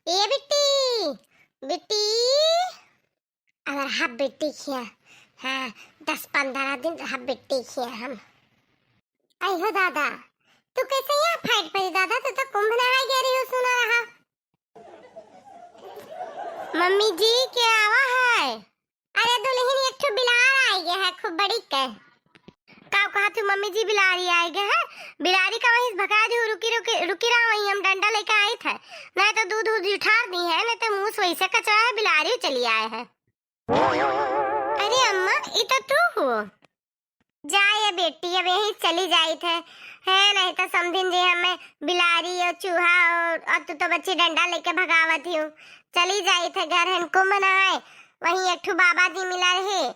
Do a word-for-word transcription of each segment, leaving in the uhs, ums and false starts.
ए बिट्टी, बिट्टी। अब रहा बिट्टी खिया। हाँ, दस पन्द्रह दिन रहा बिट्टी खिया हम। आई हो दादा, तू कैसे यहाँ फाइट पड़ी दादा? तू तो कुंभ नहाए गए रही हो, सुना रहा। मम्मी जी, के आवा है? अरे दुल्हन, एक ठो बिलार आइ गया है, खूब बड़ी के। का कहा तू मम्मी जी, बिलारी आइ गया है? बिलारी का वहीं से भगा दियो, रुकी, रुकी, रुकी रहा वहीं, हम डंडा लेके आइत है, नहीं तो दूध, दूध उठार दी है, नहीं तो मुंह से वैसे कचरा है, बिलारी चली आए है। अरे अम्मा, ई तो तू हो। जा ये बेटी, अब यहीं चली जाइत है, है नहीं तो समधिन जी हमें बिलारी और चूहा और, और तू तो बच्ची डंडा लेके भगावत ही हूँ। चली जाइत है घर, है कुंभ नहाए, वहीं एक ठो बाबा जी मिला रहे,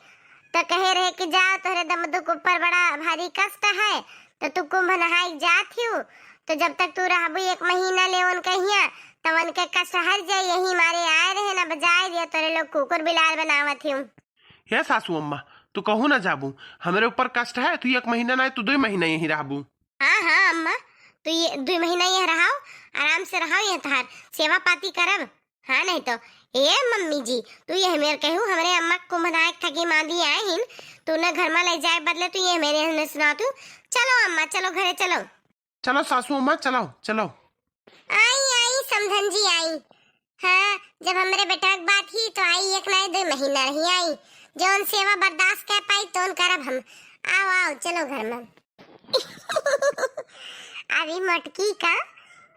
तो कहे रहे कि जा, तोहरे दमदू के ऊपर बड़ा भारी कष्ट है, तो तू कुंभ नहाए जात ही हूँ, तो जब तक तू रहबू एक महीना ले उनके हियाँ, तब उनके कष्ट हर जाए। यही मारे आए रहे ना, बजाए दिया, तोरे लोग कुकुर बिलार बनावत ही हूँ। हे सासू अम्मा, तू कहूँ ना जाबू, हमरे ऊपर कष्ट है, तू एक महीना ना, तू दुइ महीना यहीं रहबू। हाँ, हाँ अम्मा, तू ये दुइ महीना यहीं रहाओ, आराम से रहाओ, यहीं तहार सेवा पाती करब। हाँ, नहीं तो, ए मम्मी जी, तू ये हमेर कहू, हमरे अम्मा कुंभ नहाए थकी मांदी आए हिन, तू न घर में ले जाए बदले, तू ये हमेरे हमें सुना तू। चलो अम्मा, चलो घरे चलो। चलो सासू अम्मा, चलो, चलो। आई, आई, समधन जी आई। हाँ, जब हमरे बेटा के बात ही तो आई, एक नाई दुइ महीना रही आई। जौन सेवा बर्दाश्त कर पाई, तौन करब हम। आओ, आओ, चलो घर में। अभी मोटकी का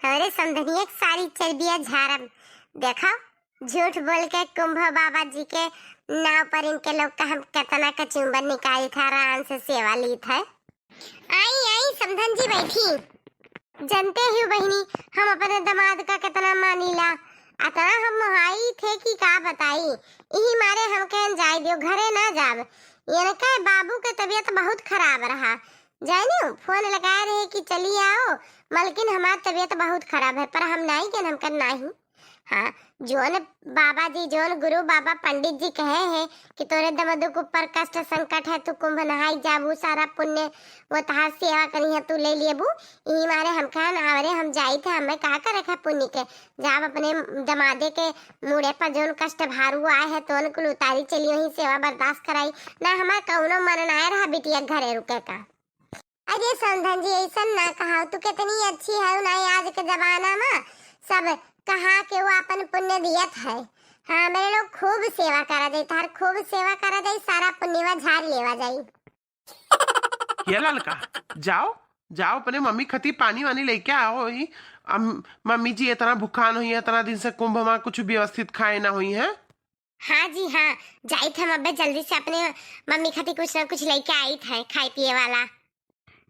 हमरे समधनिया के सारी चर्बिया झारब। देखो, झूठ बोल के कुंभ बाबा जी के नाव पर इनके लोग का हम कितना कचूबर निकाली था, रान से सेवा ली था। आई, आई, समधन जी बैठी। जानते ही हो बहिनी, हम अपने दामाद का कितना मानीला। अतना हम मोहाई थे कि का बताई। इही मारे हम कहन जाए दियो, घरे ना जाब। इनके बाबू के तबीयत बहुत खराब रहा। जानियो, फोन लगाए रहे कि चली आओ, मलकिन हमार तबीयत बहुत खराब है, पर हम नाई गन, हम कहन नाही। हाँ, जौन बाबा जी, जौन गुरु बाबा पंडित जी कहे हैं कि तोरे दमदू के ऊपर कष्ट संकट है, तू कुंभ नहाई जाबू, सारा पुण्य वो तहार सेवा करी है, तू ले लेबू। ई मारे हम कहन, आवरे हम जाई थे, हमें का करे है पुण्य के, जाब अपने दमादे के मूड़े पर जौन कष्ट भारू आए है, तौन कुल उतारी चली, वहीं सेवा बर्दाश्त कराई। ना हमार कौनो मन ना रहा बिटिया के घरे रुके का। अरे समधन जी, ऐसन ना कहा, तू कितनी अच्छी है ना, आज के जमाना में सब कहा के वो अपन पुण्य दियत है। हाँ, मेरे लोग खूब सेवा करा जाए, तार खूब सेवा करा जाए, सारा पुण्यवा झाड़ लेवा जाए। ये ललका, जाओ, जाओ अपने मम्मी खती पानी वानी लेके आओ ही। अम, मम्मी जी इतना भुखान हुई है, इतना दिन से कुंभ में कुछ व्यवस्थित खाए ना हुई है। हाँ जी हाँ, जाइत हम अबे जल्दी से अपने मम्मी खातिर कुछ ना कुछ लेके आइत है खाए पिए वाला।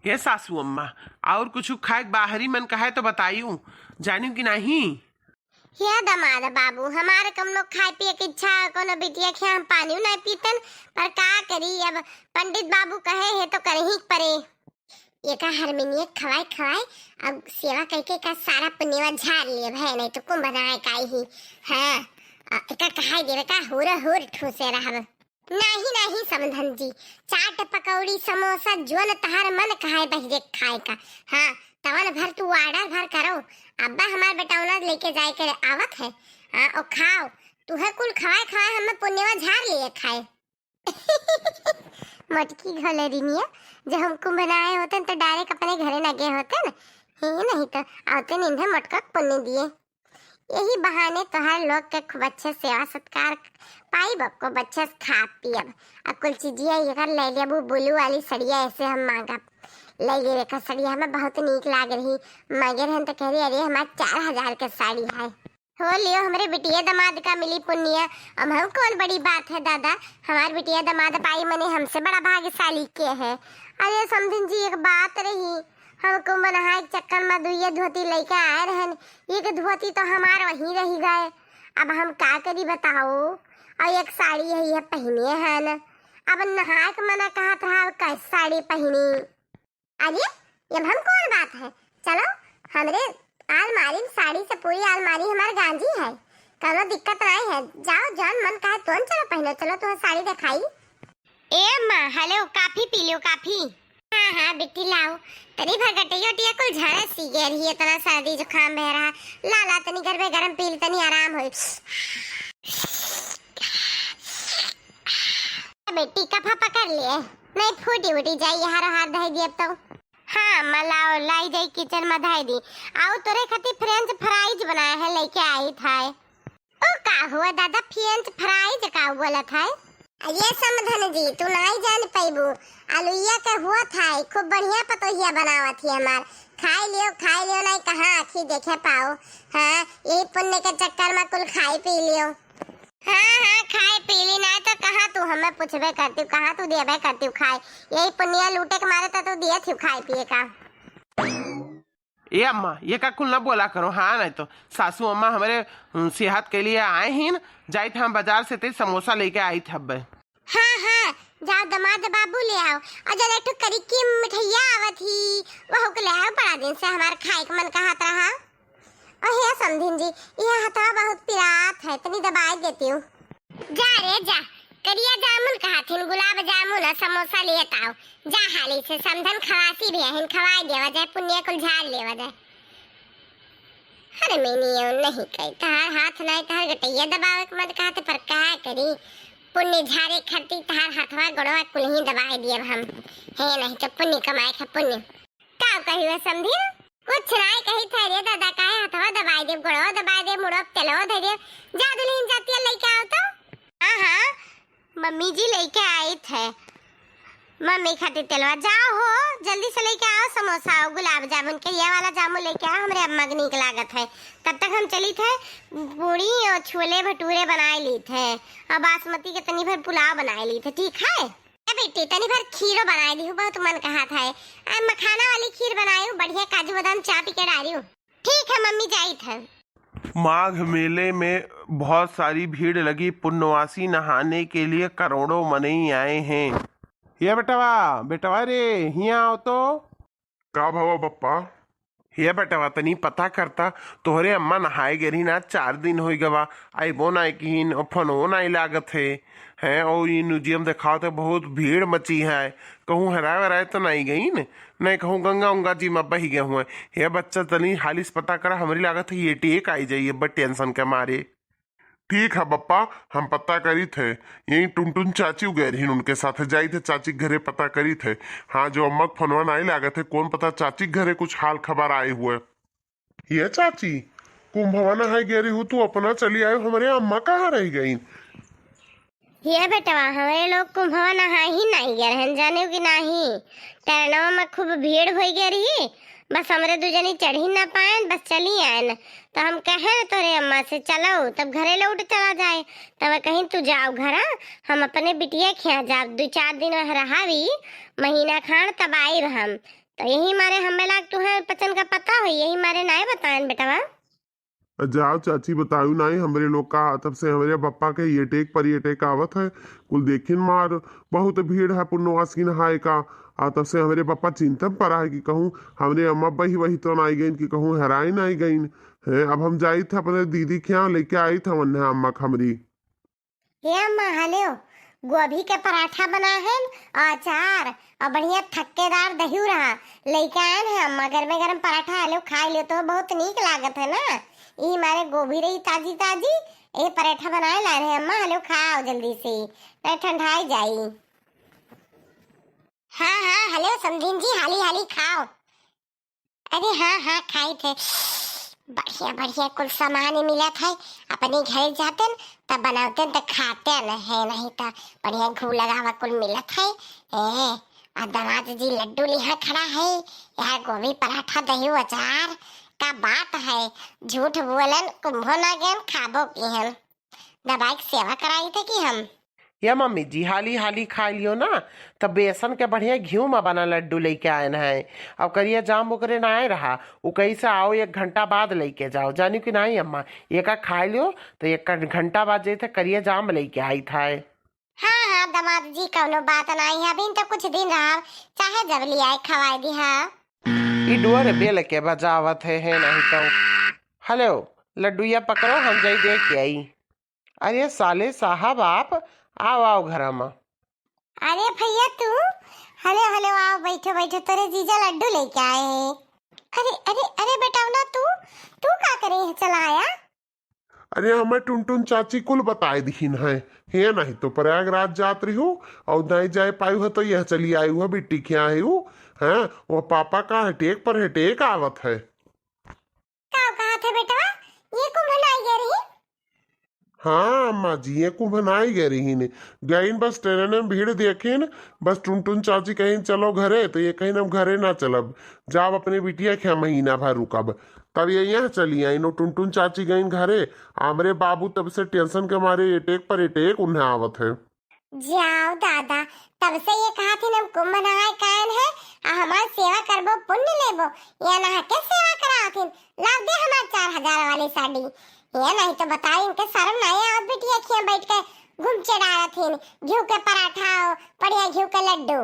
हे सासू अम्मा, और कुछ खाए के बाहरी मन कहे तो बताइयो, जानियो कि नहीं? हे दमाद बाबू, हमारे कम लोग खाए पिए के इच्छा, कोनो बिटिया के हम पानी नहीं पीतन, पर का करी, अब पंडित बाबू कहे है तो करही के परे। एका हरमिनिया खवाए खवाए, अब सेवा करके का सारा पुण्यवा झाड़ लिए भय, नहीं तो कुंभ नहाए का ही। हाँ, अ, एका कहाई देवे का हुर हुर ठूसे रहब। नाही, नाही, समधन जी, चाट, पकौड़ी, समोसा, जोन तहार मन कहाए बहिरे खाए का। हाँ, तवन भर तू order भर करो। अब्बा हमार बेटौना लेके जाए के आवत है। हाँ, ओ खाओ, तुहे कुल खवाए खवाए हमें पुण्यवा झाड़ लिए खाए। मोटकी घोलेरिनिया, जब हम कुंभ नहाए होते न, तो direct अपने घरे न गए होते न। हे नहीं तो आते न इन्हें मोटका के पुण्य दिए। यही बहाने तोहार लोग के खूब अच्छे सेवा सत्कार पाइब, खूब अच्छे से खाब पियब। आ कुल चीजिया ये कर ले लिया, वो blue वाली सड़िया ऐसे हम मांगब। ले लिए देखा सड़िया हमें बहुत नीक लाग रही। मांगे रहन तो कह रही, "अरे हमार चार हजार के साड़ी है।" हो लियो, हमरे बिटिया दामाद का मिली पुनिया, अब हम कौन बड़ी बात है दादा, हमार बिटिया दामाद पाई मने हमसे बड़ा भाग्यशाली के है। अरे समधिन जी, एक बात रही, हम कुंभ नहाए के चक्कर में दुइये धोती लेके आए रहन, एक धोती तो हमार वहीं रह गए, अब हम का करी बताओ, और एक साड़ी यही है पहने हन, अब नहाए के मना कहत रहा, कैसे साड़ी पहनी? अरे, ये हम कौन बात है? चलो, हमरे अलमारी में साड़ी से पूरी अलमारी हमार गांजी है, कौनो दिक्कत नहीं है। जाओ, जौन मन कहे तोन चलो पहनो, चलो तुम्हें साड़ी दिखाई। ए अम्मा, हेलो, कॉफी पी लो, कॉफी। हाँ, हाँ, बिट्टी लाओ। तनी भर गटैया उटैया कुल झाड़े सी गए रही, इतना सर्दी जुकाम भय रहा। ला, ला, तनी गरमे गरम पी ले, तनी आराम होई। बेटी, कफा पकड़ लिए, नहीं फूटी उटी जाई, हारो हार धई दियब तो। हाँ, अम्मा, लाओ, लाई जाई किचन में धई दी। आऊ तोरे खातिर फ्रेंच फ्राइज बनाए है, लेके आई था। ओ का हुआ दादा, फ्रेंच फ्राइज का बोलत है? ये समधन जी, तू नाई जान पैबू। आलुइया के हुआ था, खूब बढ़िया पतोहिया बनावत ही हमार। खाई लियो, खाई लियो, नाई कहाँ आँखी देखे पाओ। हाँ, यही पुण्य के चक्कर में कुल खाई पी लियो। हाँ, हाँ, खाई पी ली, नाई तो कहाँ तू हमें पूछबे करती, कहाँ तू देबे करती खाए। यही पुण्य लूटे के मारे तो तू दिए थी खाए पिए का। ए अम्मा, ये का कुल ना बोला करो, हाँ, नहीं तो सासू अम्मा हमारे, हम्म, सेहत के लिए आए ही न, जाइत हम बाजार से ते समोसा लेके आई थब्बे। हाँ, हाँ, जाओ दमाद बाबू ले आओ, और जरा एक ठो करी की मिठाइया आवत ही, वहू के ले आओ, बड़ा दिन से हमार खाए के मन कहत रहा। ओ हे समधिन जी, यह हथवा बहुत पिरात है, तनी दबाई देती हूँ। जा रे जा, करिया जामुन कहत हिन, गुलाब जामुन और समोसा लिए ताओ। जा हाली से समधन खवासी भी हिन, खवाई देवा जाए, पुण्य कुल झाड़ लेवा जाए। अरे मैंने यो नहीं कही, तहार हाथ नहीं, तहार गटैया दबावे के मत कहते, पर का करी, पुण्य झारे खातिर तहार हथवा गोड़वा कुल ही दबाई दियब हम। हे नहीं तो पुण्य कमाए के पुण्य। का कही हुआ समधिन? कुछ नाय कही था रे दादा, काहे हथवा दबाई देब, गोड़वा दबाई देब, मुड़वा पे तेलवा धर देब। जा दुल्हन जाती है, लइके आओ तो। हाँ, हाँ, मम्मी जी लइके आई थे, मम्मी खातिर तेलवा। जाओ हो, जल्दी से लइके आओ समोसा और गुलाब जामुन, करिया वाला जामुन लइके आओ, हमरे अम्मा के नीक लागत है। तब तक हम चली थे, पूड़ी और छोले भटूरे बनाए ली थे, और बासमती के तनी भर पुलाव बनाए ली थे, ठीक है? ए बेटी, तनी भर खीरो बनाए दीहू, बहुत मन कहत है। आ, मखाना वाली खीर बनायू, बढ़िया काजू बादाम चाप के डारियो। ठीक है मम्मी, जाइत है। माघ मेले में बहुत सारी भीड़ लगी, पुण्यवासी नहाने के लिए करोड़ों मनई आए हैं। ये बेटवा, बेटवा रे, हियाँ आओ तो। का भवा बप्पा? हे बेटवा, तनी पता करता, तोहरे अम्मा नहाए गए रही ना, चार दिन होई गवा, आइबो नाई किहिन, और फोनो नाई लागत है, हैं, और ये म्यूजियम देखावत है, बहुत भीड़ मची है, कहूँ हेराए वेराए तो नाई गईन, नहीं कहूँ गंगा उंगा जी में बही गए हुए। हे बच्चा, तनी हाली से पता करा, हमरी लागत है ये टेक आई जाइए, बड़ टेंशन के मारे। ठीक है बप्पा, हम पता करी थे। यही टुनटुन चाची गए रही, उनके साथ जाई थे, चाची के घरे पता करी थे। हाँ, जो अम्मा के फोनवा नाई लागत है, कौन पता चाची के घरे कुछ हाल खबर आए हुए। ये चाची, कुंभवा नहाए गए रही हो, तू अपना चली आयो, हमरे अम्मा कहाँ रह गई? ये बेटवा, हमरे लोग कुंभवा नहाए ही नाई गए रहन, जाने कि नाही। टरनवा में खूब भीड़ होई गए रही, बस हमरे दू जनी चढ़ी ना पाएन, बस चली आएन। तो हम कहे न तोरे अम्मा से, "चलो, तब घरे लौट चला जाए।" तब कहीं, "तू जाओ घरा, हम अपने बिटिया के यहाँ जाब, दू चार दिन वह रहावी, महीना खान, तब आइब हम।" तो यही मारे हमें लाग तुहे पचन का पता होई, यही मारे नाय बताएन बेटवा। जाओ चाची, बतायू नाई, हमरे लोग का, तब से हमरे पप्पा के ये टेक पर ये टेक आवत है, कुल देखिन मार, बहुत भीड़ है पुण्यवासी नहाए का। आ तब से हमरे पप्पा चिंता में पड़ा है कि कहूँ हमरे अम्मा बही वही तो नाई गईन, कि कहूँ हेराई नाई गईन। हैं, अब हम जाई थे अपने दीदी के यहाँ, लेके आई थे वन्ने अम्मा के हमरी। हे अम्मा, हलेव, गोभी के पराठा बना है, अचार और बढ़िया थक्केदार दही रहा, लेके आए हैं अम्मा, गरमे गरम पराठा, हलेव, खाई लियो तो बहुत नीक लागत है ना। ई मारे गोभी रही ताजी ताजी, ए पराठा बनाए लाए रहे अम्मा, हलेव, खाओ जल्दी से, नहीं ठंडाई जाई। हाँ, हाँ, हलेव समधिन जी, हाली हाली खाओ। अरे हाँ, हाँ, खाई थे। बढ़िया, बढ़िया कुल सामान ही मिला था। अपने घर जाते न, तब बनाते न, तो खाते न है, नहीं तो बढ़िया घू लगावा कुल मिला था। ए, आ दामाद जी लड्डू लिहा खड़ा है। यार, गोभी पराठा, दही अचार का बात है। झूठ बोलन, कुंभो ना गयन, खाबो की हम। दबाई के सेवा कराई थे कि हम। या मम्मी जी, हाली हाली खाई लियो ना, तब बेसन के बढ़िया घिउ में बना लड्डू लेके आयन है। अब करिया जाम ओकरे ना आए रहा, उ कही से आओ एक घंटा बाद लेके जाओ, जानियो कि नाई अम्मा, एका खाई लियो तो एक घंटा बाद जैसे करिया जाम लेके आई था। हाँ, हाँ, दामाद जी, कौनो बात नाई है, अभी तो कुछ दिन रहा, चाहे जब ले आए खवाई दी, हाँ। ई डोर बेल के बजावत है, है नहीं तो। हेलो, लड्डूया पकड़ो, हम जाई दे के आई। अरे साले साहब आप, आओ, आओ घरा में। अरे भैया तू, हेलो, हेलो, आओ, बैठो, बैठो, तोरे जीजा लड्डू लेके आए हैं। अरे, अरे, अरे बेटवना, तू, तू का करे है, चला आया? अरे, हमें टुनटुन चाची कुल बताए दिहिन है। हे, नहीं तो प्रयागराज जात रही हो और नहीं जाए पायु है, तो यह चली आयु है, बिट्टी क्या है वो, हैं? वो पापा का हेटेक पर हेटेक आवत है। का कहा थे बेटवा, ये कुंभन आई गए रही? हाँ अम्मा जी, ये कुंभन आई गए रही ने। गईन बस ट्रेन में भीड़ देखिन, बस टुनटुन चाची कहिन चलो घरे, तो ये कहिन हम घरे ना चलब, जाब अपने बिटिया के यहाँ महीना भर रुकब। तब ये यहाँ चली आइन, टुनटुन चाची गईन घरे। हमरे बाबू तब से टेंशन के मारे एटेक पर एटेक उन्हें आवत है। जाओ दादा, तब से ये कहा थी हम कुंभ नहाए कायन है, आ हमार सेवा करबो पुण्य लेबो, या ना के सेवा करावत हिन। लाव दे हमार चार हजार वाली साड़ी। ये नहीं तो बताओ, इनके शर्म नहीं आवत बिटिया खिया बैठ के घूम चढ़ावत हिन, घिउ के पराठा हो, बढ़िया घिउ के लड्डू।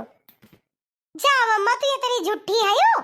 जाओ अम्मा, तू ये तेरी झूठी है यू।